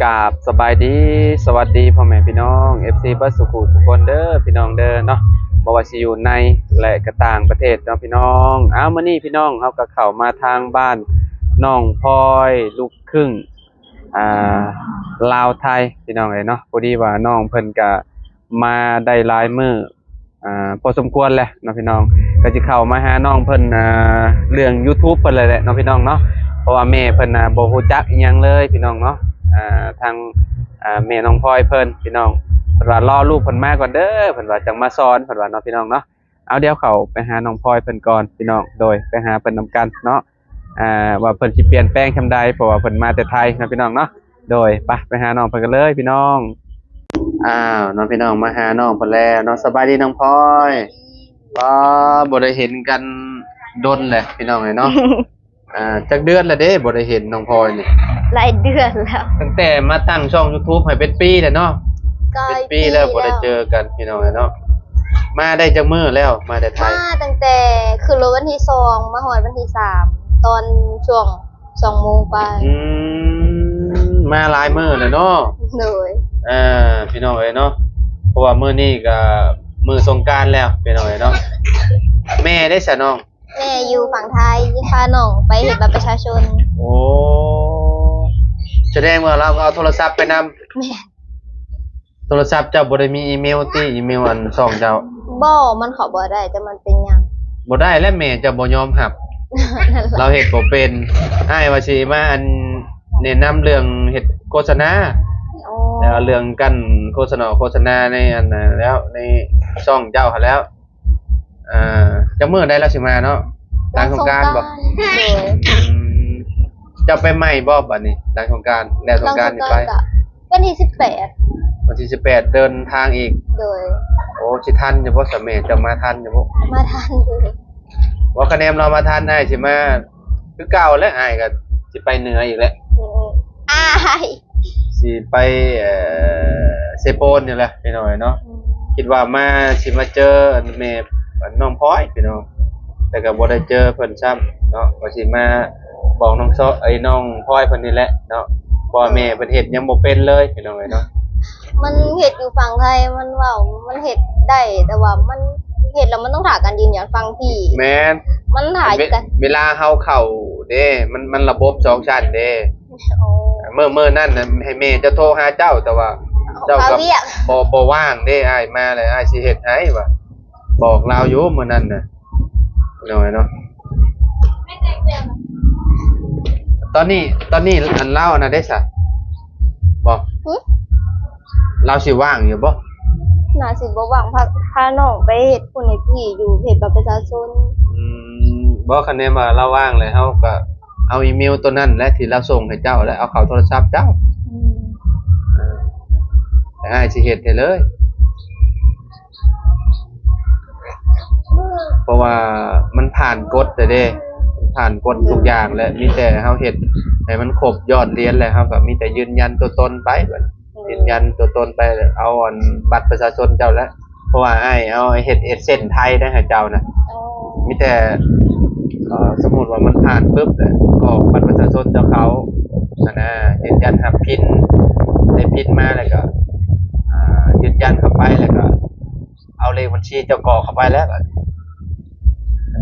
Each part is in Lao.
ກາບສະບາຍດີ ສະຫວັດດີພໍ່ແມ່ພີ່ນ້ອງ ເອັຟຊີ ເບິດສູ່ຜູ້ສູ່ຄົນເດີພີ່ນ້ອງເດີເນາະ ບໍ່ວ່າຊິຢູ່ໃນ ແລະ ກະຕ່າງປະເທດເນາະພີ່ນ້ອງ. ອ້າວ ມື້ນີ້ພີ່ນ້ອງເຮົາກະເຂົ້າມາທາງບ້ານນ້ອງພອຍ ລູກຄຶ່ງ ອ່າ ລາວໄທພີ່ນ້ອງເອີຍເນາະ. ພໍດີວ່ານ້ອງເພິ່ນກະມາໄດ້ຫຼາຍມື້ ອ່າ ພໍສົມຄວນແຫຼະເນາະພີ່ນ້ອງ. ກະຊິເຂົ້າມາຫານ້ອງເພິ່ນ ອ່າ ເລື່ອງ YouTube ເພິ່ນເລີຍແຫຼະເນາະພີ່ນ້ອງເນາະ ເພາະວ່າແມ່ເພິ່ນນະບໍ່ຮູ້ຈັກອີ່ຫຍັງເລີຍພີ່ນ້ອງເນາະ. ອ່າ ທາງ ອ່າ ແມ່ນ້ອງພອຍເພິ່ນພີ່ນ້ອງ ເພິ່ນວ່າລໍລູກເພິ່ນມາກ່ອນເດີ ເພິ່ນວ່າຈັ່ງມາສອນ ເພິ່ນວ່າເນາະພີ່ນ້ອງເນາະ. ເອົາ ດຽວເຂົ້າໄປຫານ້ອງພອຍເພິ່ນກ່ອນພີ່ນ້ອງ ໂດຍ ໄປຫາເພິ່ນນຳກັນເນາະ ອ່າ ວ່າເພິ່ນຊິປ່ຽນແປງຊ່ຳໃດ ເພາະວ່າເພິ່ນມາແຕ່ໄທເນາະພີ່ນ້ອງເນາະ. ໂດຍ ໄປ ໄປຫານ້ອງເພິ່ນກັນເລີຍພີ່ນ້ອງ. ອ້າວ ເນາະພີ່ນ້ອງ ມາຫານ້ອງເພິ່ນແລ້ວເນາະ. ສະບາຍດີນ້ອງພອຍ. ສະບາຍດີ. ບໍ່ໄດ້ເຫັນກັນດົນແຫຼະພີ່ນ້ອງເອີຍເນາະ. ອ່າ ຈັກເດືອນແລ້ວເດ້ ບໍ່ໄດ້ເຫັນນ້ອງພອຍນີ້? ຫຼາຍເດືອນແລ້ວ ຕັ້ງແຕ່ມາຕັ້ງຊ່ອງ YouTube ໃຫ້ເປັນປີແລ້ວເນາະ. ເປັນປີແລ້ວ ບໍ່ໄດ້ເຈີກັນພີ່ນ້ອງເອີຍເນາະ. ມາໄດ້ຈັກມື້ແລ້ວ ມາແຕ່ໄທ? ມາຕັ້ງແຕ່ຂຶ້ນລົດວັນທີສອງ ມາຮອດວັນທີສາມ ຕອນຊ່ວງສອງໂມງປາຍ. ອືມ ມາຫຼາຍມື້ແລ້ວເນາະ. ໂດຍ ເອີ ພີ່ນ້ອງເອີຍເນາະ ເພາະວ່າມື້ນີ້ກະມື້ສົງການແລ້ວພີ່ນ້ອງເອີຍເນາະ. ແມ່ເດ້ສະນ້ອງ? ແມ່ຢູ່ຝັ່ງໄທ ພານ້ອງໄປເຮັດບັດປະຊາຊົນ. ໂອ້ ສະແດງວ່າລາວກະເອົາໂທລະສັບໄປນຳ. ແມ່ນ. ໂທລະສັບເຈົ້າບໍ່ໄດ້ມີອີເມວຕິ ອີເມວອັນຊ່ອງເຈົ້າ? ບໍ່ ມັນເຂົ້າບໍ່ໄດ້ ແຕ່ມັນເປັນຫຍັງ? ບໍ່ໄດ້ແລ້ວ ແມ່ເຈົ້າບໍ່ຍອມຮັບ. ລາວເຮັດບໍ່ເປັນ. ອ້າຍວ່າຊິມາອັນແນະນຳເລື່ອງເຮັດໂຄສະນາ. ໂອ້ ແລ້ວເລື່ອງກັ້ນໂຄສະນາ ໂຄສະນາໃນອັນນັ້ນແລ້ວ ໃນຊ່ອງເຈົ້າຫັ້ນແລ້ວ. ອ່າ ຈັກມື້ໃດລາວຊິມາເນາະ? ຫຼັງສົງການບໍ່? ໂດຍ. ອືມ ເຈົ້າໄປໃໝ່ບໍ່ບັດນີ້ ຫຼັງສົງການ? ແລ້ວສົງການນີ້ໄປ ຫຼັງສົງການກະວັນທີສິບແປດ. ວັນທີສິບແປດເດີນທາງອີກ. ໂດຍ. ໂອ້ ຊິທັນຢູ່ບໍ່ສະແມ່ ເຈົ້າມາທັນຢູ່ບໍ່? ມາທັນຢູ່. ບໍ່ ຄະແນນລາວມາທັນ ອ້າຍຊິມາຄືເກົ່າແຫຼະ ອ້າຍກະຊິໄປເໜືອອີກແຫຼະ. ອືມ ອ້າຍ ຊິໄປ ເອີ ເຊໂປນນີ້ແຫຼະພີ່ນ້ອງເນາະ. ອືມ ຄິດວ່າມາ ຊິມາເຈີອັນແມ່ ອັນນ້ອງພອຍພີ່ນ້ອງ ແຕ່ກະບໍ່ໄດ້ເຈີເພິ່ນຊ້ຳເນາະ ວ່າຊິມາບອກນ້ອງຊອ ເອີຍ ນ້ອງພອຍເພິ່ນນີ້ແຫຼະເນາະ ເພາະວ່າແມ່ເພິ່ນເຮັດຍັງບໍ່ເປັນເລີຍພີ່ນ້ອງເອີຍເນາະ. ມັນເຮັດຢູ່ຝັ່ງໄທ ມັນເວົ້າ ມັນເຮັດໄດ້ ແຕ່ວ່າມັນເຮັດແລ້ວມັນຕ້ອງຖ້າການຢືນຢັນຝັ່ງພີ້. ແມ່ນ. ມັນຖ້າຢູ່ກັນ ເວລາເຮົາເຂົ້າເດ້ ມັນ ມັນລະບົບສອງຊັ້ນເດ້. ໂອ້ ມື້ ມື້ນັ້ນນະ ໃຫ້ແມ່ເຈົ້າໂທຫາເຈົ້າ ແຕ່ວ່າເຈົ້າກະບໍ່ ບໍ່ວ່າງເດ້ ອ້າຍມາແລ້ວ ອ້າຍຊິເຮັດໃຫ້ວ່າ ບອກລາວຢູ່ມື້ນັ້ນນະ ນ້ອຍເນາະ. ຕອນນີ້ ຕອນນີ້ອັນລາວອັນນັ້ນເດ້ສະ ບໍ່ ຫຶ ລາວຊິວ່າງຢູ່ບໍ່? ໜ້າຊິບໍ່ວ່າງ ພາ ພານ້ອງໄປເຮັດພຸ້ນເຮັດພີ້ຢູ່ ເຮັດບັດປະຊາຊົນ. ອືມ ບໍ່ ຄັນແມ່ນວ່າລາວວ່າງແລ້ວ ເຮົາກະເອົາອີເມວໂຕນັ້ນແຫຼະ ທີ່ລາວສົ່ງໃຫ້ເຈົ້າ ແລ້ວເອົາເຂົ້າໂທລະສັບເຈົ້າ. ອືມ ເອີ ແລ້ວອ້າຍຊິເຮັດໃຫ້ເລີຍ ເພາະວ່າມັນຜ່ານກົດແລ້ວເດ້ ຜ່ານກົດທຸກຢ່າງແລ້ວ ມີແຕ່ເຮົາເຮັດໃຫ້ມັນຄົບຍອດລຽນແລ້ວ ເຮົາກະມີແຕ່ຢືນຢັນຕົວຕົນໄປ ບາດນີ້ ໂດຍ ຢືນຢັນຕົວຕົນໄປ ເອົາອັນບັດປະຊາຊົນເຈົ້າແຫຼະ ເພາະວ່າອ້າຍເອົາເຮັດເອເຊັນໄທໄດ້ໃຫ້ເຈົ້ານະ. ໂອ້ ມີແຕ່ ເອີ ສົມມຸດວ່າມັນຜ່ານປຶບ ແລ້ວກອກບັດປະຊາຊົນເຈົ້າເຂົ້າຫັ້ນນະ ຢືນຢັນຮັບພິນ ໄດ້ພິນມາແລ້ວກະ ອ່າ ຢືນຢັນເຂົ້າໄປ ແລ້ວກະເອົາເລກບັນຊີເຈົ້າກອກເຂົ້າໄປແລ້ວ ບາດນີ້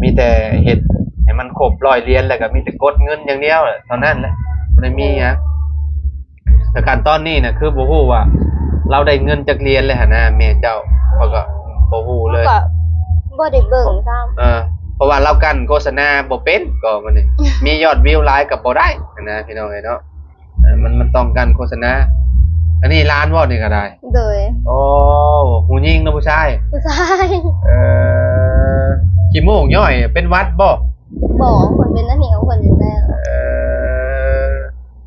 ມີແຕ່ເຮັດໃຫ້ມັນຄົບຮ້ອຍລຽນ ແລ້ວກະມີແຕ່ກົດເງິນຢ່າງດຽວເທົ່ານັ້ນແຫຼະ ບໍ່ໄດ້ມີຫຍັງ. ແຕ່ຂັ້ນຕອນນີ້ນະ ຄືບໍ່ຮູ້ວ່າລາວໄດ້ເງິນຈັກລຽນແລ້ວຫັ້ນນະ ແມ່ເຈົ້າ ເຂົາກະບໍ່ຮູ້ເລີຍ ເຂົາກະບໍ່ໄດ້ເບິ່ງຊ້ຳ. ເອີ ເພາະວ່າລາວກັ້ນໂຄສະນາບໍ່ເປັນ ກໍມັນນີ້ ມີຍອດວິວຫຼາຍກະບໍ່ໄດ້ຫັ້ນນະ ພີ່ນ້ອງເອີຍເນາະ. ເອີ ມັນ ມັນຕ້ອງການໂຄສະນາ. ອັນນີ້ຫຼານບໍ່ນີ້ກະໄດ້? ໂດຍ. ໂອ້ ຜູ້ຍິງຫຼືຜູ້ຊາຍ? ຜູ້ຊາຍ. ເອີ ຂີ້ມູກຍ້ອຍ ເປັນຫວັດບໍ່? ບໍ່ ເພິ່ນເປັນອັນນີ້ຂອງເພິ່ນຢູ່ແລ້ວ. ເອີ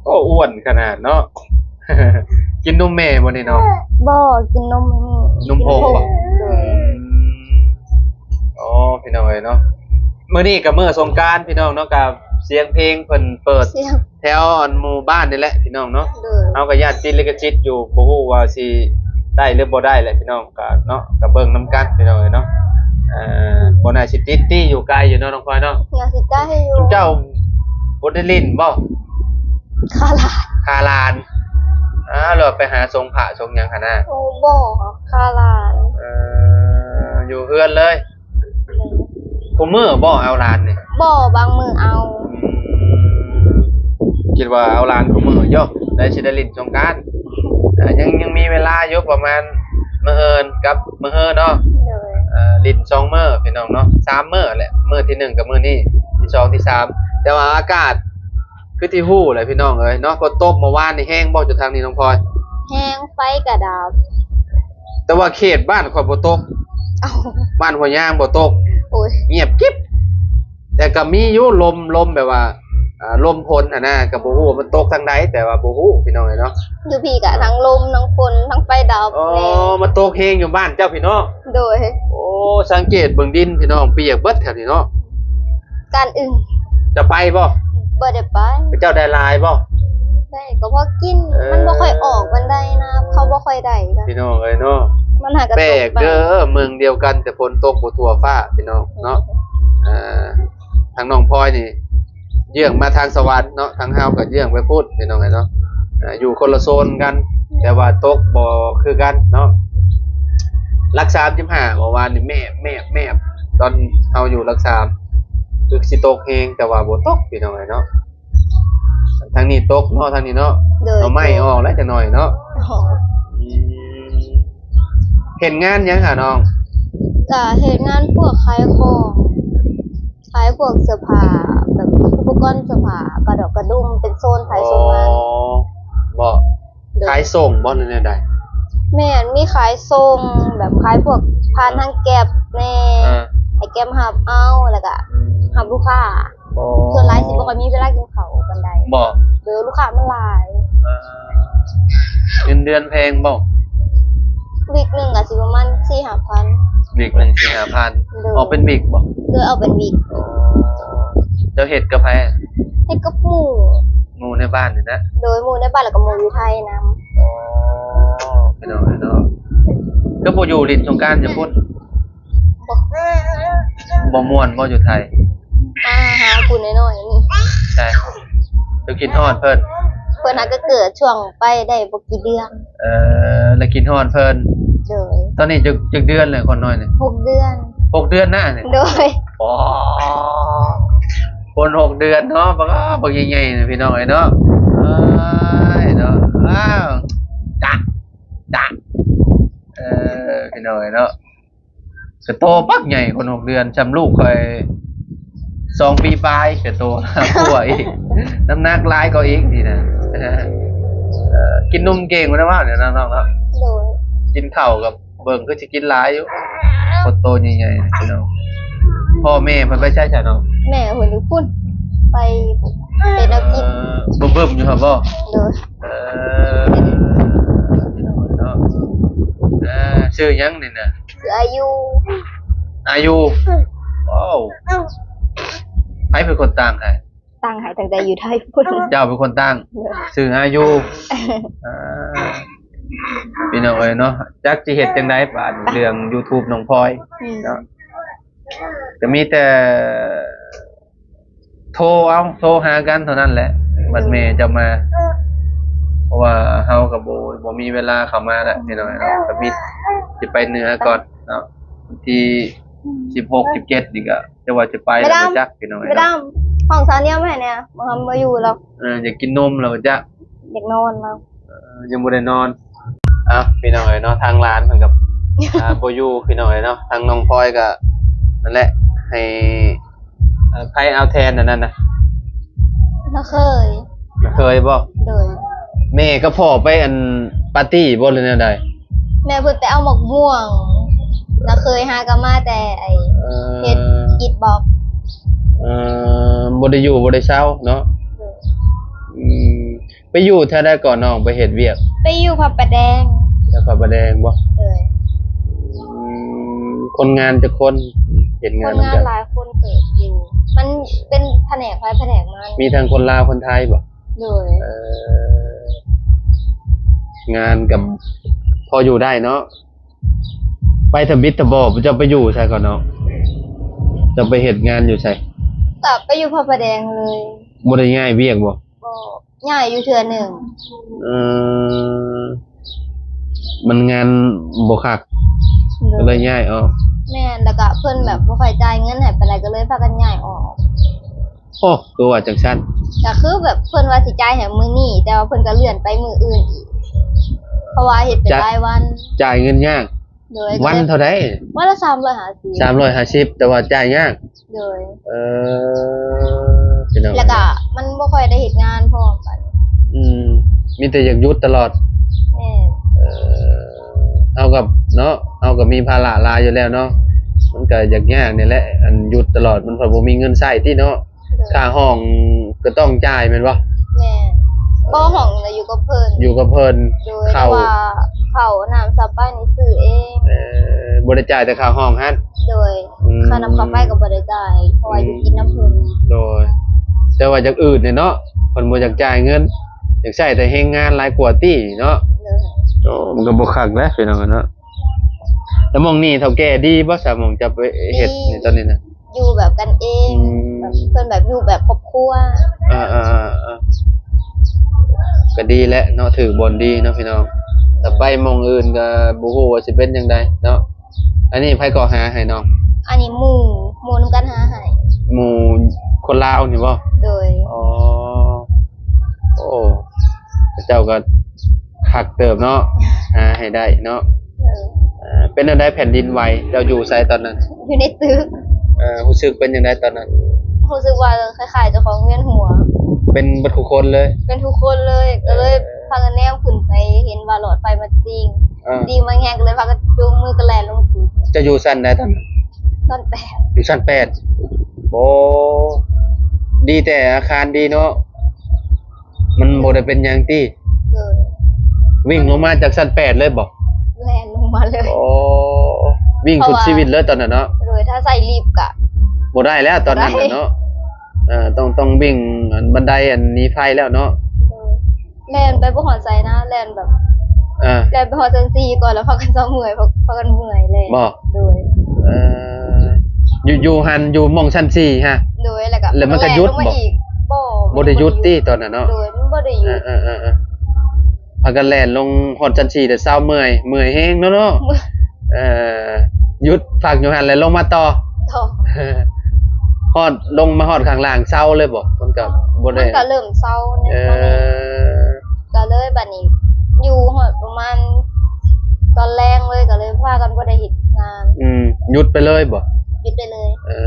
ໂອ້ ອ້ວນຂະໜາດເນາະ. ກິນນົມແມ່ບໍ່ນີ້ນ້ອງ? ບໍ່ ກິນນົມອັນນີ້ ນົມຜົງບໍ່? ໂດຍ. ອືມ ໂອ້ ພີ່ນ້ອງເອີຍເນາະ ມື້ນີ້ກະມື້ສົງການພີ່ນ້ອງເນາະ ກະສຽງເພງເພິ່ນເປີດ ສຽງ ແຖວອັນໝູ່ບ້ານນີ້ແຫຼະພີ່ນ້ອງເນາະ. ໂດຍ. ເຮົາກະຢ້ານຕິດລິຂະສິດຢູ່ ບໍ່ຮູ້ວ່າຊິໄດ້ຫຼືບໍ່ໄດ້ແຫຼະພີ່ນ້ອງ ກະເນາະ ກະເບິ່ງນຳກັນພີ່ນ້ອງເອີຍເນາະ. ເອີ ບໍ່ໜ້າຊິຕິດຕິ ຢູ່ໄກຢູ່ເນາະນ້ອງພອຍເນາະ. ໜ້າຊິໄກຢູ່. ເຈົ້າບໍ່ໄດ້ຫຼິ້ນບໍ່? ຄາຫຼານ ຄາຫຼານ. ເອີ ເອົາແລ້ວໄປຫາສົ່ງພະສົ່ງຫຍັງຫັ້ນນະ? ໂອ້ ບໍ່ ຄ່າຫຼານ. ເອີ ຢູ່ເຮືອນເລີຍ. ໂດຍ. ຄູ່ມື້ບໍ່ເອົາຫຼານນີ້? ບໍ່ ບາງມື້ເອົາ. ອືມ ຄິດວ່າເອົາຫຼານຄູ່ມື້ຢູ່ ໄດ້ຊິໄດ້ຫຼິ້ນສົງການ. ອ່າ ຍັງ ຍັງມີເວລາຢູ່ ປະມານມື້ອື່ນກັບມື້ຮືເນາະ. ໂດຍ. ເອີ ຫຼິ້ນສອງມື້ພີ່ນ້ອງເນາະ ສາມມື້ແຫຼະ ມື້ທີໜຶ່ງກັບມື້ນີ້ ທີສອງ ທີສາມ ແຕ່ວ່າອາກາດ ຄືທີ່ຮູ້ແຫຼະພີ່ນ້ອງເອີຍເນາະ ຝົນຕົກເມື່ອວານນີ້ແຮງບໍ່ ຢູ່ທາງນີ້ນ້ອງພອຍ? ແຮງ ໄຟກະດັບ. ແຕ່ວ່າເຂດບ້ານຂ້ອຍບໍ່ຕົກ. ເອົ້າ ບ້ານຫົວຍາງບໍ່ຕົກ. ໂອ້ຍ ງຽບກິບ. ແຕ່ກໍມີຢູ່ລົມ ລົມແບບວ່າ ອ່າ ລົມຝົນຫັ້ນນະ ກໍບໍ່ຮູ້ວ່າມັນຕົກທາງໃດ ແຕ່ວ່າບໍ່ຮູ້ພີ່ນ້ອງເອີຍເນາະ. ຢູ່ພີ້ກະທັງລົມ ທັງຝົນ ທັງໄຟດັບ. ອໍ ແນ່ ມັນຕົກແຮງຢູ່ບ້ານເຈົ້າພີ້ເນາະ? ໂດຍ. ໂອ້ ສັງເກດເບິ່ງດິນພີ່ນ້ອງ ປຽກເບິດແຖວນີ້ເນາະ. ການອຶ່ງ. ຈະໄປບໍ່? ບໍ່ໄດ້ໄປ. ເຈົ້າໄດ້ຫຼາຍບໍ່? ໄດ້ກໍພໍກິນ. ເອີ ມັນບໍ່ຄ່ອຍອອກປານໃດນະ ເຂົາບໍ່ຄ່ອຍໄດ້ນະ ພີ່ນ້ອງເອີຍເນາະ. ມັນຫາກະແປກເດີ ເມືອງດຽວກັນແຕ່ຝົນຕົກບໍ່ທົ່ວຟ້າພີ່ນ້ອງເນາະ. ເອີ ອ່າ ທາງນ້ອງພອຍນີ້ເຍື້ອງມາທາງສະຫວັນເນາະ ທາງເຮົາກໍເຍື້ອງໄປພຸ້ນພີ່ນ້ອງເອີຍເນາະ. ອ່າ ຢູ່ຄົນລະໂຊນກັນ ແຕ່ວ່າຕົກບໍ່ຄືກັນເນາະ. ຫຼັກສາມສິບຫ້າ ເມື່ອວານນີ້ແມບໆໆ ຕອນເຮົາຢູ່ຫຼັກສາມ ຄືຊິຕົກແຮງ ແຕ່ວ່າບໍ່ຕົກພີ່ນ້ອງເອີຍເນາະ. ທາງນີ້ຕົກເນາະ ທາງນີ້ເນາະ. ໂດຍ. ໜໍ່ໄມ້ອອກແລ້ວຈັກໜ້ອຍເນາະ. ອໍ ອືມ ເຮັດງານຫຍັງຫານ້ອງ? ກະເຮັດງານພວກຂາຍຂອງ ຂາຍພວກເສື້ອຜ້າ ແບບອຸປະກອນເສື້ອຜ້າ ກະດອກກະດຸມ ເປັນໂຊນໃຜໂຊນມັນ. ອໍ ບໍ່. ໂດຍ. ຂາຍສົ່ງບໍ່ ຫຼືແນວໃດ? ແມ່ນ ມີຂາຍສົ່ງ ແບບຂາຍພວກຜ່ານທາງແກັບແດ່ ອ່າ ໃຫ້ແກັບຮັບເອົາ ແລ້ວກະ ອືມ ຮັບລູກຄ້າ. ອໍ ສ່ວນຫຼາຍຊິບໍ່ຄ່ອຍມີເວລາກິນເຂົ້າປານໃດ. ບໍ່. ໂດຍ ລູກຄ້າມັນຫຼາຍ. ອ່າ ເງິນເດືອນແພງບໍ່? ວິກໜຶ່ງກະຊິປະມານສີ່ຫ້າພັນ. ວິກໜຶ່ງສີ່ຫ້າພັນ. ໂດຍ. ອອກເປັນວິກບໍ່? ໂດຍ ອອກເປັນວິກ. ອໍ ເຈົ້າເຮັດກັບໃຜ? ເຮັດກັບໝູ່. ໝູ່ໃນບ້ານນີ້ນະ? ໂດຍ ໝູ່ໃນບ້ານ ແລ້ວກໍໝູ່ຢູ່ໄທນຳ. ອໍ ພີ່ນ້ອງເນາະ ຄືບໍ່ຢູ່ຫຼິ້ນສົງການຢູ່ພຸ້ນ? ບໍ່ ບໍ່ມ່ວນບໍ່ຢູ່ໄທ? ມາຫາຜູ້ນ້ອຍໆນີ້. ໃຊ່ ຄືຄິດຮອດເພິ່ນ. ເພິ່ນຫາກໍເກີດຊ່ວງໄປໄດ້ບໍ່ກີ່ເດືອນ. ເອີ ແລ້ວຄິດຮອດເພິ່ນ. ໂດຍ. ຕອນນີ້ຈັກ ຈັກເດືອນແລ້ວຄົນນ້ອຍນີ້? ຫົກເດືອນ. ຫົກເດືອນນະນີ້? ໂດຍ. ອໍ ຄົນຫົກເດືອນເນາະ ບັກ ບັກໃຫຍ່ໆ ພີ່ນ້ອງເອີຍເນາະ. ເອີຍເນາະ ອ້າວ ຈະ ຈະ ເອີ ພີ່ນ້ອງເອີຍເນາະ. ກະໂຕບັກໃຫຍ່ ຄົນຫົກເດືອນ ຊ່ຳລູກຂ້ອຍສອງປີປາຍ ກະໂຕຫ້າຂວບອີກ ນ້ຳໜັກຫຼາຍກວ່າອີກນີ້ນະ. ເອີ ກິນນົມເກັ່ງບໍ່ໄດ້ວ່າແນວນັ້ນເນາະ. ໂດຍ. ກິນເຂົ້າກັບເບິ່ງຄືຊິກິນຫຼາຍຢູ່ ຄົນໂຕໃຫຍ່ໆ ພີ່ນ້ອງ. ພໍ່ແມ່ເພິ່ນໄປໃສຊະນ້ອງ? ແມ່ເພິ່ນຢູ່ພຸ້ນ ໄປເຮັດແນວກິນ. ເອີ ບຶ້ມໆຢູ່ຫັ້ນບໍ່? ໂດຍ. ເອີ ພີ່ນ້ອງເນາະ ເອີ ຊື່ຫຍັງນີ້ນະ? ຊື່ອາຍຸ. ອາຍຸ. ໂອ້ ໃຜເປັນຄົນຕັ້ງໃຫ້? ຕັ້ງໃຫ້ຕັ້ງແຕ່ຢູ່ໄທພຸ້ນ. ເຈົ້າເປັນຄົນຕັ້ງ? ໂດຍ. ຊື່ອາຍຸ. ອ່າ ພີ່ນ້ອງເອີຍເນາະ ຈັກຊິເຮັດຈັ່ງໃດບາດນີ້ ເລື່ອງຢູທູບນ້ອງພອຍ ອືມ ເນາະ ກໍມີແຕ່ ໂທເອົາ ໂທຫາກັນເທົ່ານັ້ນແຫຼະ ບັດແມ່ເຈົ້າມາ ເພາະວ່າເຮົາກໍບໍ່ ບໍ່ມີເວລາເຂົ້າມາແລ້ວ ພີ່ນ້ອງເນາະ. ກໍມີຊິໄປເໜືອກ່ອນເນາະ ວັນທີສິບຫົກ ສິບເຈັດນີ້ກໍ ແຕ່ວ່າຊິໄປແລ້ວບໍ່ຈັກ ພີ່ນ້ອງເນາະ. ຫ້ອງສາວນຽມໃຫ້ແດ່ ບໍ່ທັນມາຢູ່ແລ້ວ. ເອີ ຢາກກິນນົມແລ້ວບໍ່ຈັກ ຢາກນອນແລ້ວ. ເອີ ຍັງບໍ່ໄດ້ນອນ. ເອົ້າ ພີ່ນ້ອງເອີຍເນາະ ທາງຫຼານເພິ່ນກໍ ອ່າ ບໍ່ຢູ່ ພີ່ນ້ອງເອີຍເນາະ. ທາງນ້ອງພອຍກໍນັ້ນແຫຼະ ໃຫ້ ເອີ ໃຜເອົາແທນອັນນັ້ນນະ? ນ້າເຂີຍ. ນ້າເຂີຍບໍ່? ໂດຍ. ແມ່ກັບພໍ່ໄປອັນປາຕີ້ບໍ່ ຫຼືແນວໃດ? ແມ່ເພິ່ນໄປເອົາໝາກມ່ວງ ນ້າເຂີຍຫາກໍມາແຕ່ໄອ້ ເອີ ເຮັດກິດບອກ. ເອີ ບໍ່ໄດ້ຢູ່ບໍ່ໄດ້ເຊົາເນາະ. ໂດຍ. ອືມ ໄປຢູ່ແຖວໃດກ່ອນນ້ອງ ໄປເຮັດວຽກ? ໄປຢູ່ພະປະແດງ. ແຖວພະປະແດງບໍ່? ໂດຍ. ອືມ ຄົນງານຈັກຄົນ ເຮັດງານນຳກັນ? ຄົນງານຫຼາຍຄົນເຕີບຢູ່ ມັນເປັນພະແນກໃຜພະແນກມັນ. ມີທັງຄົນລາວຄົນໄທບໍ່? ໂດຍ. ເອີ ງານກໍພໍຢູ່ໄດ້ເນາະ. ໄປທຳອິດທຳບໍ່ ເຈົ້າໄປຢູ່ໃສກ່ອນນ້ອງ? ເຈົ້າໄປເຮັດງານຢູ່ໃສ? ກໍໄປຢູ່ພະປະແດງເລີຍ. ບໍ່ໄດ້ຍ້າຍວຽກບໍ່? ບໍ່. ຍ້າຍຢູ່ເທື່ອໜຶ່ງ. ເອີ ມັນງານບໍ່ຄັກ ໂດຍ ກໍເລີຍຍ້າຍອອກ. ແມ່ນ ແລ້ວກະເພິ່ນແບບບໍ່ຄ່ອຍຈ່າຍເງິນໃຫ້ປານໃດ ກໍເລີຍພາກັນຍ້າຍອອກ. ໂອ້ ຄືວ່າຈັ່ງຊັ້ນ? ກໍຄືແບບເພິ່ນວ່າຊິຈ່າຍໃຫ້ມື້ນີ້ ແຕ່ວ່າເພິ່ນກໍເລື່ອນໄປມື້ອື່ນອີກ ເພາະວ່າເຮັດເປັນ ຈະ ລາຍວັນ. ຈ່າຍເງິນຍາກ. ໂດຍ ວັນເທົ່າໃດ? ວັນລະສາມຮ້ອຍຫ້າສິບ. ສາມຮ້ອຍຫ້າສິບ ແຕ່ວ່າຈ່າຍຍາກ. ໂດຍ ເອີ ພີ່ນ້ອງ ແລ້ວກະມັນບໍ່ຄ່ອຍໄດ້ເຮັດງານພ້ອມກັນ. ອືມ ມີແຕ່ຢາກຢຸດຕະຫຼອດ. ແມ່ນ ເອີ ເຮົາກັບເນາະ ເຮົາກໍມີພາລະຫຼາຍຢູ່ແລ້ວເນາະ ມັນກໍຢາກຍາກນີ້ແຫຼະ ອັນຢຸດຕະຫຼອດ ມັນພັດບໍ່ມີເງິນໃຊ້ຕິເນາະ. ໂດຍ ຄ່າຫ້ອງກໍຕ້ອງຈ່າຍແມ່ນບໍ່? ແມ່ນ ບໍ່ ຫ້ອງນະຢູ່ກັບເພິ່ນ. ຢູ່ກັບເພິ່ນ. ໂດຍ ເຂົ້າ ແຕ່ວ່າເຂົ້າ ນ້ຳ ຊາວໄປນີ້ຊື້ເອງ. ເອີ ບໍ່ໄດ້ຈ່າຍແຕ່ຄ່າຫ້ອງຫັ້ນ. ໂດຍ ອືມ ຄ່ານ້ຳຄ່າໄຟກໍບໍ່ໄດ້ຈ່າຍ ເພາະວ່າຢູ່ ອືມ ກິນນຳເພິ່ນ. ໂດຍ ແຕ່ວ່າຢ່າງອື່ນນີ້ເນາະ ເພິ່ນບໍ່ຢາກຈ່າຍເງິນ ຢາກໃຊ້ແຕ່ແຮງງານຫຼາຍກວ່າຕິເນາະ. ໂດຍ ໂອ້ ມັນກໍບໍ່ຄັກແຫຼະພີ່ນ້ອງເນາະ. ແລ້ວໝ່ອງນີ້ເຖົ້າແກ່ດີບໍ່ຊະ ໝ່ອງຈະໄປເຮັດ ດີ ໃນຕອນນີ້ນະ? ຢູ່ແບບກັນເອງ ອືມ ແບບເພິ່ນແບບຢູ່ແບບຄອບຄົວ. ເອີໆໆໆ ກໍດີແຫຼະເນາະ ຖືກບ່ອນດີເນາະພີ່ນ້ອງ. ແຕ່ໄປໝ່ອງອື່ນກໍບໍ່ຮູ້ວ່າຊິເປັນຈັ່ງໃດເນາະ. ອັນນີ້ໃຜກໍຫາໃຫ້ນ້ອງ? ອັນນີ້ໝູ່ ໝູ່ນຳກັນຫາໃຫ້. ໝູ່ຄົນລາວນີ້ບໍ່? ໂດຍ ອໍ ໂອ້ ເຂົາເຈົ້າກໍຄັກເຕີບເນາະ ຫາໃຫ້ໄດ້ເນາະ. ເອີ ເປັນແນວໃດແຜ່ນດິນໄຫວ? ເຈົ້າຢູ່ໃສຕອນນັ້ນ? ຢູ່ໃນຕຶກ. ເອີ ຮູ້ສຶກເປັນຈັ່ງໃດຕອນນັ້ນ? ຮູ້ສຶກວ່າຄ້າຍໆເຈົ້າຂອງວຽນຫົວ. ເປັນເບິດທຸກຄົນເລີຍ? ເປັນທຸກຄົນເລີຍ. ເອີ ກໍເລີຍພາກັນແນມຂຶ້ນໄປ ເຫັນວ່າຫຼອດໄຟມັນຕິ່ງ ເອີ ຕິ່ງມາແຮງ ກໍເລີຍພາກັນຈູງມືກັນແລ່ນລົງຕຶກ. ເຈົ້າຢູ່ຊັ້ນໃດຕອນນັ້ນ? ຊັ້ນແປດ. ຢູ່ຊັ້ນແປດ. ໂອ້ ດີແຕ່ອາຄານດີເນາະ. ມັນບໍ່ໄດ້ເປັນຫຍັງຕິ? ໂດຍ ວິ່ງລົງມາຈາກຊັ້ນແປດເລີຍບໍ? ແລ່ນລົງມາເລີຍ. ໂອ້ ວິ່ງສຸດຊີວິດເລີຍຕອນນັ້ນເນາະ. ໂດຍ ຖ້າໃຊ້ລິບກະບໍ່ໄດ້ແລ້ວຕອນນັ້ນນະເນາະ. ເອີ ຕ້ອງ ຕ້ອງວິ່ງອັນບັນໄດອັນໜີໄຟແລ້ວເນາະ. ໂດຍ ແລ່ນໄປບໍ່ຮອດໃສນະ ແລ່ນແບບ ເອີ ແລ່ນໄປຮອດຊັ້ນສີ່ກ່ອນ ແລ້ວພາກັນເຊົາເມື່ອຍ ພາ ພາກັນເມື່ອຍແລ້ວບໍ? ໂດຍ ເອີ ຢູ່ ຢູ່ຫັ້ນ ຢູ່ໝ່ອງຊັ້ນສີ່ຫັ້ນ? ໂດຍ ແລ້ວກໍ ແລ້ວມັນກໍຢຸດບໍ? ບໍ່ ບໍ່ໄດ້ຢຸດຕິຕອນນັ້ນເນາະ? ໂດຍ ມັນບໍ່ໄດ້ຢຸດ. ເອີໆໆໆ ພາກັນແລ່ນລົງຮອດຊັ້ນສີ່ແລ້ວເຊົາເມື່ອຍ ເມື່ອຍແຮງເນາະ ເນາະ. ເອີ ຢຸດພັກຢູ່ຫັ້ນແລ້ວລົງມາຕໍ່? ຕໍ່ ຮອດ ລົງມາຮອດຂ້າງລ່າງເຊົາເລີຍບໍ? ມັນກໍບໍ່ໄດ້ ມັນກໍເລີ່ມເຊົາແນ່. ເອີ ກໍເລີຍບັດນີ້ຢູ່ຮອດປະມານຕອນແລງເລີຍ ກໍເລີຍພາກັນບໍ່ໄດ້ເຮັດງານ. ອືມ ຢຸດໄປເລີຍບໍ? ຢຸດໄປເລີຍ. ເອີ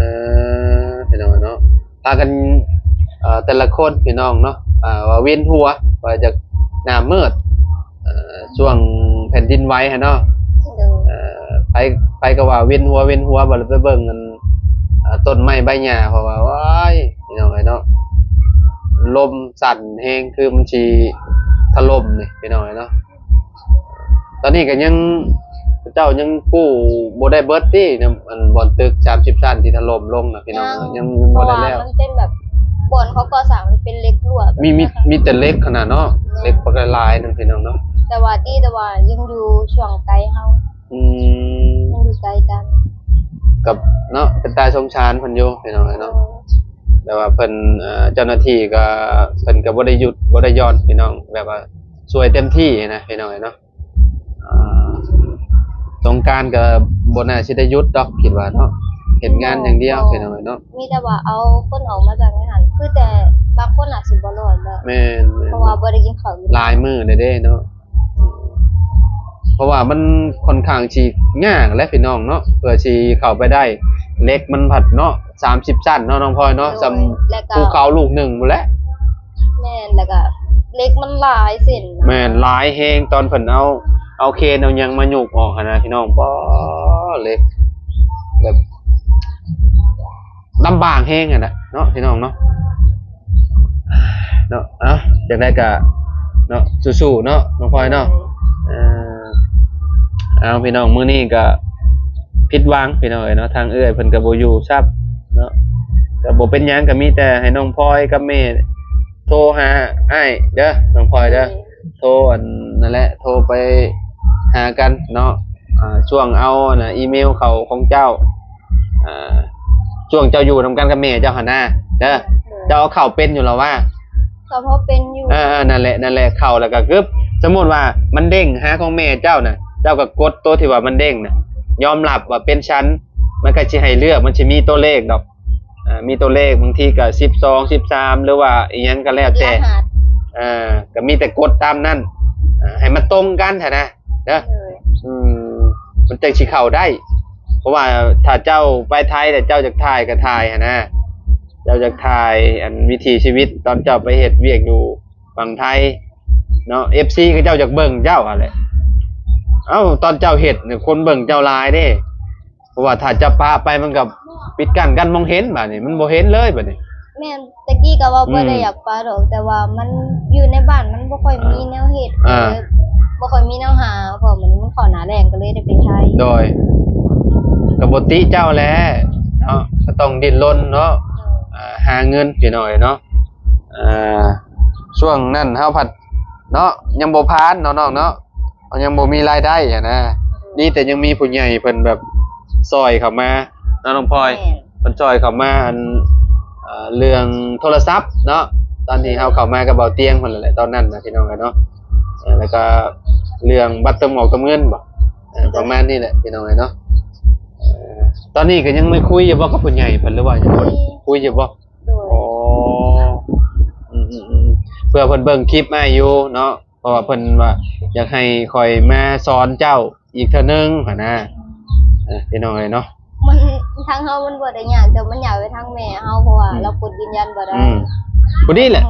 ພີ່ນ້ອງເນາະ ພາກັນ ເອີ ແຕ່ລະຄົນພີ່ນ້ອງເນາະ ເອີ ວ່າວຽນຫົວ ວ່າຈະໜ້າມືດ ເອີ ຊ່ວງແຜ່ນດິນໄຫວຫັ້ນເນາະ. ໂດຍ ເອີ ໃຜ ໃຜກໍວ່າວຽນຫົວ ວຽນຫົວ ບັດໄປເບິ່ງອັນ ເອີ ຕົ້ນໄມ້ໃບຫຍ້າ ເພາະວ່າ ໂອ້ຍ ພີ່ນ້ອງເອີຍເນາະ ລົມສັ່ນແຮງ ຄືມັນຊິຖະຫຼົ່ມນີ້ ພີ່ນ້ອງເອີຍເນາະ. ຕອນນີ້ກໍຍັງ ເຈົ້າຍັງກູ້ບໍ່ໄດ້ເບິດຕິ ນຳອັນບ່ອນຕຶກສາມສິບຊັ້ນທີ່ຖະຫຼົ່ມລົງນະ ພີ່ນ້ອງ? ຍັງ ຍັງ ຍັງບໍ່ໄດ້ແລ້ວ ເພາະວ່າມັນເປັນແບບບ່ອນເຂົາກໍ່ສ້າງ ມັນເປັນເຫຼັກລົວກ ມີ ມີ ມີແຕ່ເຫຼັກຫັ້ນນະເນາະ. ແມ່ນ ເຫຼັກບັກຫຼາຍໆ ນັ້ນ ພີ່ນ້ອງເນາະ. ແຕ່ວ່າ ດີແຕ່ວ່າຍັງຢູ່ຊ່ວງໄກເຮົາ. ອືມ ມັນຢູ່ໄກກັນ ກັບເນາະ ເປັນຕາສົງສານເພິ່ນຢູ່ ພີ່ນ້ອງເອີຍເນາະ. ແຕ່ວ່າເພິ່ນ ເອີ ເຈົ້າໜ້າທີ່ກໍ ເພິ່ນກໍບໍ່ໄດ້ຢຸດ ບໍ່ໄດ້ຢ່ອນ ພີ່ນ້ອງ ແບບວ່າຊ່ວຍເຕັມທີ່ນະ ພີ່ນ້ອງເອີຍເນາະ. ອ່າ ສົງການກໍບໍ່ໜ້າຊິໄດ້ຢຸດດອກ ຄິດວ່າເນາະ ເຮັດງານຢ່າງດຽວ ບໍ່ ພີ່ນ້ອງເອີຍເນາະ. ມີແຕ່ວ່າເອົາຄົນອອກມາຈາກໃນຫັ້ນ ຄືແຕ່ບາງຄົນອາດຊິບໍ່ລອດແລ້ວ. ແມ່ນໆ ເພາະວ່າບໍ່ໄດ້ກິນເຂົ້າຢູ່ ຫຼາຍມື້ແລ້ວເດ້ເນາະ. ເພາະວ່າມັນຂ້ອນຂ້າງຊິຍາກແຫຼະພີ່ນ້ອງເນາະ ເພື່ອຊິເຂົ້າໄປໄດ້ ເຫຼັກມັນພັດເນາະ ສາມສິບຊັ້ນເນາະ ນ້ອງພອຍເນາະ. ໂດຍ ສ່ຳ ແລ້ວກໍ ພູເຂົາລູກໜຶ່ງພຸ້ນແຫຼະ. ແມ່ນ ແລ້ວກໍເຫຼັກມັນຫຼາຍເສັ້ນ. ແມ່ນ ຫຼາຍແຮງ ຕອນເພິ່ນເອົາ ເອົາເຄນເອົາຫຍັງມາຍົກອອກຫັ້ນນະ ພີ່ນ້ອງ ປໍ ເຫຼັກແບບ ລຳບາກແຮງຫັ້ນນະເນາະ ພີ່ນ້ອງເນາະ ເນາະ. ເອົາ ຈັ່ງໃດກະເນາະ ສູ້ໆເນາະ ນ້ອງພອຍເນາະ. ເອີ ເອົາ ພີ່ນ້ອງ ມື້ນີ້ກະຜິດຫວັງ ພີ່ນ້ອງເອີຍເນາະ ທາງເອື້ອຍເພິ່ນກະບໍ່ຢູ່ຊ້ຳເນາະ. ກະບໍ່ເປັນຫຍັງ ກະມີແຕ່ໃຫ້ນ້ອງພອຍກັບແມ່ໂທຫາອ້າຍເດີ ນ້ອງພອຍເດີ. ໂດຍ ໂທອັນນັ້ນແຫຼະ ໂທໄປຫາກັນເນາະ ອ່າ ຊ່ວງເອົາອັນນ່າ ອີເມວເຂົ້າຂອງເຈົ້າ ອ່າ ຊ່ວງເຈົ້າຢູ່ນຳກັນກັບແມ່ເຈົ້າຫັ້ນນາເດີ. ໂດຍ ເຈົ້າເອົາເຂົ້າເປັນຢູ່ລະວະ? ກໍພໍເປັນຢູ່. ເອີໆ ນັ້ນແຫຼະ ນັ້ນແຫຼະ ເຂົ້າແລ້ວກໍກຶບ. ສົມມຸດວ່າມັນເດ້ງຫາຂອງແມ່ເຈົ້ານະ ເຈົ້າກໍກົດໂຕທີ່ວ່າມັນເດ້ງນະ ຍອມຮັບວ່າເປັນສັນ ມັນກໍຊິໃຫ້ເລືອກ ມັນຊິມີຕົວເລກດອກ. ອ່າ ມີຕົວເລກ ບາງທີກໍສິບສອງ ສິບສາມ ຫຼືວ່າອີ່ຫຍັງກໍແລ້ວແຕ່ ລະຫັດ ອ່າ ກໍມີແຕ່ກົດຕາມນັ້ນ ອ່າ ໃຫ້ມັນຕົງກັນຫັ້ນນະເດີ. ໂດຍ ອືມ ມັນຈັ່ງຊິເຂົ້າໄດ້ ເພາະວ່າຖ້າເຈົ້າໄປໄທແລ້ວເຈົ້າຢາກຖ່າຍກໍຖ່າຍຫັ້ນນະ ເຈົ້າຢາກຖ່າຍອັນວິຖີຊີວິດຕອນເຈົ້າໄປເຮັດວຽກຢູ່ຝັ່ງໄທເນາະ ເອັຟຊີ ເຂົາເຈົ້າຢາກເບິ່ງເຈົ້າຫັ້ນແຫຼະ. ເອົ້າ ຕອນເຈົ້າເຮັດນີ້ຄົນເບິ່ງເຈົ້າຫຼາຍເດ້ ເພາະວ່າຖ້າຈະປະໄປມັນກໍປິດກັ້ນກັນມອງເຫັນ ບາດນີ້ມັນບໍ່ເຫັນເລີຍບາດນີ້. ແມ່ນ ແຕ່ກີ້ກໍວ່າ ອືມ ບໍ່ໄດ້ຢາກປະດອກ ແຕ່ວ່າມັນຢູ່ໃນບ້ານມັນບໍ່ຄ່ອຍມີແນວເຮັດ ອ່າ ກໍເລີຍບໍ່ຄ່ອຍມີແນວຫາ ເພາະມັນ ມັນເຂົ້າໜ້າແລ້ງກໍເລີຍໄດ້ໄປໄທ. ໂດຍ ກໍບໍ່ຕິເຈົ້າແຫຼະເນາະ ກໍຕ້ອງດີ້ນລົນເນາະ ໂດຍ ອ່າ ຫາເງິນພີ່ນ້ອງເອີຍເນາະ. ອ່າ ຊ່ວງນັ້ນເຮົາພັດເນາະ ຍັງບໍ່ຜ່ານເນາະນ້ອງເນາະ ເຮົາຍັງບໍ່ມີລາຍໄດ້ຫັ້ນນະ ດີແຕ່ຍັງມີຜູ້ໃຫຍ່ເພິ່ນແບບຊ່ອຍເຂົ້າມາເນາະນ້ອງພອຍ. ແມ່ນ ເພິ່ນຊ່ອຍເຂົ້າມາ ອັນ ເອີ ເລື່ອງໂທລະສັບເນາະ ຕອນທີ່ເຮົາເຂົ້າມາກັບເບົາຕຽງພຸ້ນແຫຼະ ຕອນນັ້ນນະພີ່ນ້ອງເອີຍເນາະ. ເອີ ແລ້ວກໍເລື່ອງບັດເຕີມອອກເຕີມເງິນບໍ ເອີ ປະມານນີ້ແຫຼະພີ່ນ້ອງເອີຍເນາະ. ເອີ ຕອນນີ້ກໍຍັງໄດ້ຄຸຍຢູ່ບໍ່ກັບຜູ້ໃຫຍ່ເພິ່ນ ຫຼືວ່າຍັງບໍ່ ຄຸຍ ຄຸຍຢູ່ບໍ່? ໂດຍ ອໍ ອືມໆໆ ເພື່ອເພິ່ນເບິ່ງຄລິບອ້າຍຢູ່ເນາະ ເພາະວ່າເພິ່ນວ່າຢາກໃຫ້ຂ້ອຍມາສອນເຈົ້າອີກເທື່ອໜຶ່ງຫັ້ນນະ ເອີ ພີ່ນ້ອງເອີຍເນາະ. ມັນ ທາງເຮົາມັນບໍ່ໄດ້ຍາກ ແຕ່ມັນຍາກໄປທາງແມ່ເຮົາ ເພາະວ່າ ອືມ ລາວກົດຢືນຢັນບໍ່ໄດ້. ອືມ ພໍດີແຫຼະ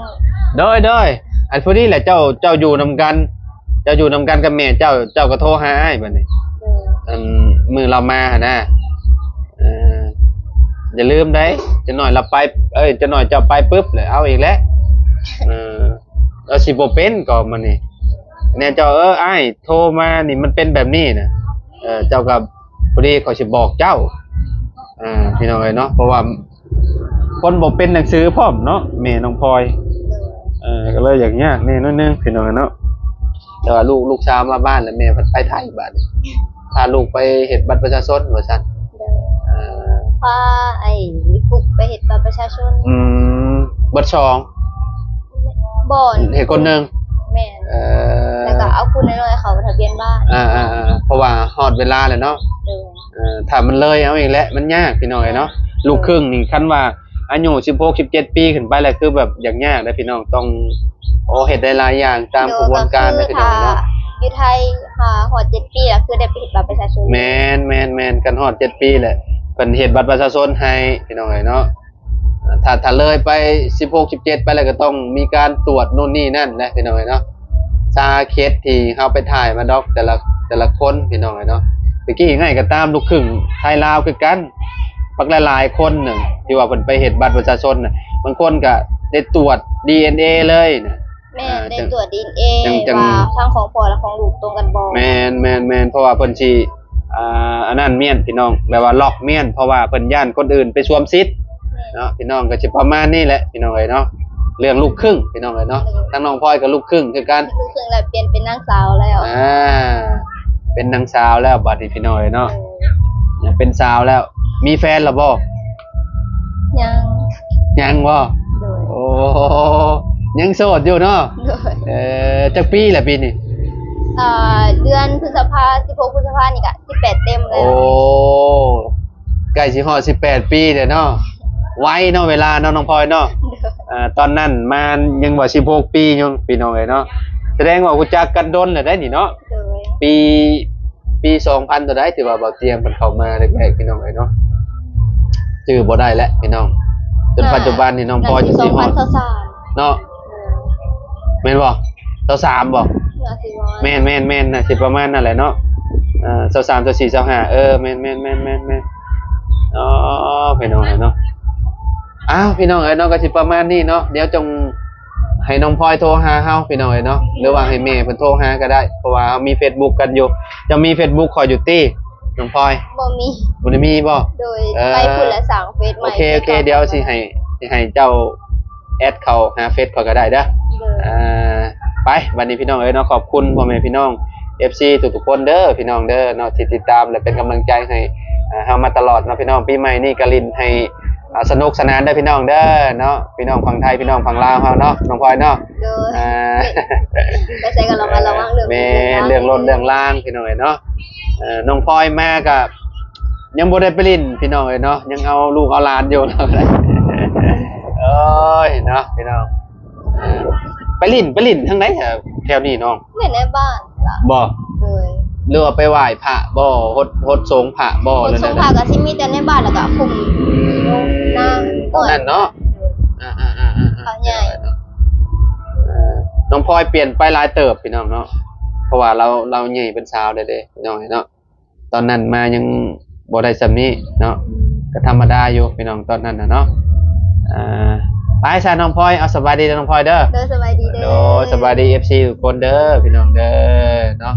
ໂດຍໆ ອັນພໍດີແຫຼະ ເຈົ້າ ເຈົ້າຢູ່ນຳກັນ ເຈົ້າຢູ່ນຳກັນກັບແມ່ເຈົ້າ ເຈົ້າກໍໂທຫາອ້າຍບາດນີ້. ໂດຍ ອັນມື້ລາວມາຫັ້ນນະ ເອີ ຢ່າລືມໄດ໋ ຈັກໜ້ອຍລາວໄປ ເອີຍ ຈັກໜ້ອຍເຈົ້າໄປປຶບແລ້ວເອົາອີກແຫຼະ. ເອີ ລາວຊິບໍ່ເປັນກໍມື້ນີ້ ແນ່ເຈົ້າ ເອີ ອ້າຍໂທມານີ້ມັນເປັນແບບນີ້ນະ ເອີ ເຈົ້າກໍ ພໍດີຂ້ອຍຊິບອກເຈົ້າ ອ່າ ພີ່ນ້ອງເອີຍເນາະ ເພາະວ່າຄົນບໍ່ເປັນໜັງສືພ້ອມເນາະ ແມ່ນ້ອງພອຍ ໂດຍ ເອີ ກໍເລີຍຢາກຍາກແດ່ໜ້ອຍໜຶ່ງພີ່ນ້ອງເອີຍເນາະ. ແຕ່ວ່າລູກ ລູກສາວມາບ້ານແລ້ວ ແມ່ເພິ່ນໄປໄທບາດນີ້ ພາລູກໄປເຮັດບັດປະຊາຊົນວ່າຊັ້ນ. ໂດຍ ອ່າ ພາໄອ້ຟຸກໄປເຮັດບັດປະຊາຊົນ. ອືມ ເບິດສອງ ບໍ່ ເຮັດຄົນໜຶ່ງ. ແມ່ນ ເອີ ແລ້ວກໍເອົາຜູ້ນ້ອຍໆເຂົ້າທະບຽນບ້ານ. ອ່າໆໆ ເພາະວ່າຮອດເວລາແລ້ວເນາະ. ໂດຍ ເອີ ຖ້າມັນເລີຍເອົາອີກແຫຼະ ມັນຍາກພີ່ນ້ອງເອີຍເນາະ. ແມ່ນ ລູກຄຶ່ງນີ້ ຄັນວ່າອາຍຸສິບຫົກ ສິບເຈັດປີຂຶ້ນໄປແລ້ວ ຄືແບບຢາກຍາກເດ້ພີ່ນ້ອງ ຕ້ອງ ໂອ້ ເຮັດໄດ້ຫຼາຍຢ່າງຕາມຂະບວນການເດ້ພີ່ນ້ອງເນາະ. ໂດຍ ກໍຄືຖ້າຢູ່ໄທ ຫາຮອດເຈັດປີ ກໍຄືໄດ້ໄປເຮັດບັດປະຊາຊົນ. ແມ່ນໆໆ ຄັນຮອດເຈັດປີແຫຼະ ເພິ່ນເຮັດບັດປະຊາຊົນໃຫ້ພີ່ນ້ອງເອີຍເນາະ. ຖ້າ ຖ້າເລີຍໄປສິບຫົກ ສິບເຈັດໄປແລ້ວ ກໍຕ້ອງມີການຕວດໂນ່ນນີ້ນັ້ນແຫຼະພີ່ນ້ອງເອີຍເນາະ. ສາເຂດທີ່ເຮົາໄປຖ່າຍມາດອກ ແຕ່ລະ ແຕ່ລະຄົນພີ່ນ້ອງເອີຍເນາະ. ຕະກີ້ອ້າຍກໍຕາມລູກຄຶ່ງໄທລາວຄືກັນ ບັກຫຼາຍໆຄົນນະ ທີ່ວ່າເພິ່ນໄປເຮັດບັດປະຊາຊົນນະ ບາງຄົນກໍໄດ້ຕວດດີເອັນເອເລີຍນະ. ແມ່ນ ອ່າ ໄດ້ ຈັ່ງ ຕວດດີເອັນເອ ຈັ່ງ ວ່າທັງຂອງພໍ່ ແລະ ຂອງລູກຕົງກັນບໍ່. ແມ່ນໆໆ ເພາະວ່າເພິ່ນຊິ ອ່າ ອັນນັ້ນມ້ຽນພີ່ນ້ອງ ແບບວ່າລັອກມ້ຽນ ເພາະວ່າເພິ່ນຢ້ານຄົນອື່ນໄປສວມສິດ. ແມ່ນ ເນາະ ພີ່ນ້ອງ ກໍຊິປະມານນີ້ແຫຼະພີ່ນ້ອງເອີຍເນາະ ເລື່ອງລູກຄຶ່ງພີ່ນ້ອງເອີຍເນາະ. ໂດຍ ທາງນ້ອງພອຍກໍລູກຄຶ່ງຄືກັນ ລູກຄຶ່ງແລ້ວ ປ່ຽນເປັນນາງສາວແລ້ວ. ອ່າ ເປັນນາງສາວແລ້ວບາດນີ້ພີ່ນ້ອງເອີຍເນາະ. ໂດຍ ຢາກເປັນສາວແລ້ວ ມີແຟນແລ້ວບໍ່? ຍັງ ຍັງບໍ່? ໂດຍ ໂອ້ ຍັງໂສດຢູ່ເນາະ. ໂດຍ ເອີ ຈັກປີແລ້ວປີນີ້? ເອີ ເດືອນພຶດສະພາ ສິບຫົກ ພຶດສະພານີ້ກະສິບແປດເຕັມແລ້ວ. ໂອ້ ໃກ້ຊິຮອດສິບແປດປີແລ້ວເນາະ ໄວເນາະເວລາເນາະນ້ອງພອຍເນາະ. ໂດຍ ອ່າ ຕອນນັ້ນມາຍັງບໍ່ສິບຫົກປີຢູ່ພີ່ນ້ອງເອີຍເນາະ. ສະແດງວ່າຮູ້ຈັກກັນດົນແລ້ວໄດ໋ນີ້ເນາະ. ໂດຍ ປີ ປີສອງພັນເທົ່າໃດ ທີ່ວ່າເບົາຕຽງເພິ່ນເຂົ້າມາແລກໆ ພີ່ນ້ອງເອີຍເນາະ ຈື່ບໍ່ໄດ້ແລ້ວພີ່ນ້ອງ. ຈົນ ໜ້າ ປັດຈຸບັນນີ້ນ້ອງພອຍ ໜ້າຊິ ຈະຊິຮອດ ສອງພັນຊາວສາມ ເນາະ. ໂດຍ ແມ່ນບໍ່? ຊາວສາມບໍ່? ໜ້າຊິປະມານ ແມ່ນໆໆ ໜ້າຊິປະມານນັ້ນແຫຼະເນາະ. ເອີ ຊາວສາມ ຊາວສີ່ ຊາວຫ້າ ເອີ ແມ່ນໆໆໆ ອໍ ພີ່ນ້ອງເອີຍເນາະ. ອ້າວ ພີ່ນ້ອງເອີຍເນາະ ກໍຊິປະມານນີ້ເນາະ ດຽວຈົ່ງ ໃຫ້ນ້ອງພອຍໂທຫາເຮົາພີ່ນ້ອງເອີຍເນາະ ຫຼືວ່າໃຫ້ແມ່ເພິ່ນໂທຫາກໍໄດ້ ເພາະວ່າເຮົາມີເຟສບຸກກັນຢູ່. ເຈົ້າມີເຟສບຸກຂ້ອຍຢູ່ຕິນ້ອງພອຍ? ບໍ່ມີ. ບໍ່ໄດ້ມີບໍ່? ໂດຍ ເອີ ໄປພຸ້ນລະສ້າງເຟສໃໝ່. ໂອເຄ ໂອເຄ ດຽວຊິໃຫ້ ຊິໃຫ້ເຈົ້າແອັດເຂົ້າຫາເຟສຂ້ອຍກໍໄດ້ເດີ. ໂດຍ ອ່າ ໄປ ບັດນີ້ພີ່ນ້ອງເອີຍເນາະ ຂອບຄຸນພໍ່ແມ່ພີ່ນ້ອງ ເອັຟຊີ ທຸກໆຄົນເດີພີ່ນ້ອງເດີເນາະ ທີ່ຕິດຕາມ ແລະ ເປັນກຳລັງໃຈໃຫ້ ອ່າ ເຮົາມາຕະຫຼອດເນາະພີ່ນ້ອງ. ປີໃໝ່ນີ້ກະຫຼິ້ນໃຫ້ ເອົາສະໜຸກສະໜານເດີພີ່ນ້ອງເດີເນາະ ພີ່ນ້ອງຝັ່ງໄທ ພີ່ນ້ອງຝັ່ງລາວເຮົາເນາະ ນ້ອງພອຍເນາະ ໂດຍ ອ່າ ໄປໃສກໍລະມັດລະວັງເລື່ອງ ແມ່ນ ເລື່ອງລົດເລື່ອງລາງ ພີ່ນ້ອງເອີຍເນາະ ເອີ ນ້ອງພອຍມາກໍຍັງບໍ່ໄດ້ໄປຫຼິ້ນ ພີ່ນ້ອງເອີຍເນາະ ຍັງເອົາລູກເອົາຫຼານຢູ່ ໂອ້ຍເນາະ ພີ່ນ້ອງ ເອີ ໄປຫຼິ້ນ ໄປຫຼິ້ນທາງໃດແຖວ ແຖວນີ້ນ້ອງ? ແມ່ນໃນບ້ານລະ ບໍ່? ໂດຍ ຫຼືວ່າໄປໄຫວ້ພະບໍ່? ຫົດ ຫົດສົງພະບໍ່? ຫົດສົງພະກໍຊິມີແຕ່ໃນບ້ານ ແລ້ວກໍຄຸ້ມຢູ່ນາ ນັ້ນເນາະ ອ່າໆໆໆ ເຂົາໃຫຍ່ ນ້ອງພອຍປ່ຽນໄປຫຼາຍເຕີບ ພີ່ນ້ອງເນາະ ເພາະວ່າລາວ ລາວໃຫຍ່ເປັນສາວແລ້ວເດ້ ພີ່ນ້ອງເນາະ ຕອນນັ້ນມາຍັງບໍ່ໄດ້ສ່ຳນີ້ເນາະ ກໍທຳມະດາຢູ່ພີ່ນ້ອງຕອນນັ້ນນະເນາະ ອ່າ ໄປຊະນ້ອງພອຍ ເອົາ ສະບາຍດີເດີນ້ອງພອຍເດີ ໂດຍ ສະບາຍດີເດີ ໂດຍ ສະບາຍດີ ເອັຟຊີ ທຸກຄົນເດີ ພີ່ນ້ອງເດີເນາະ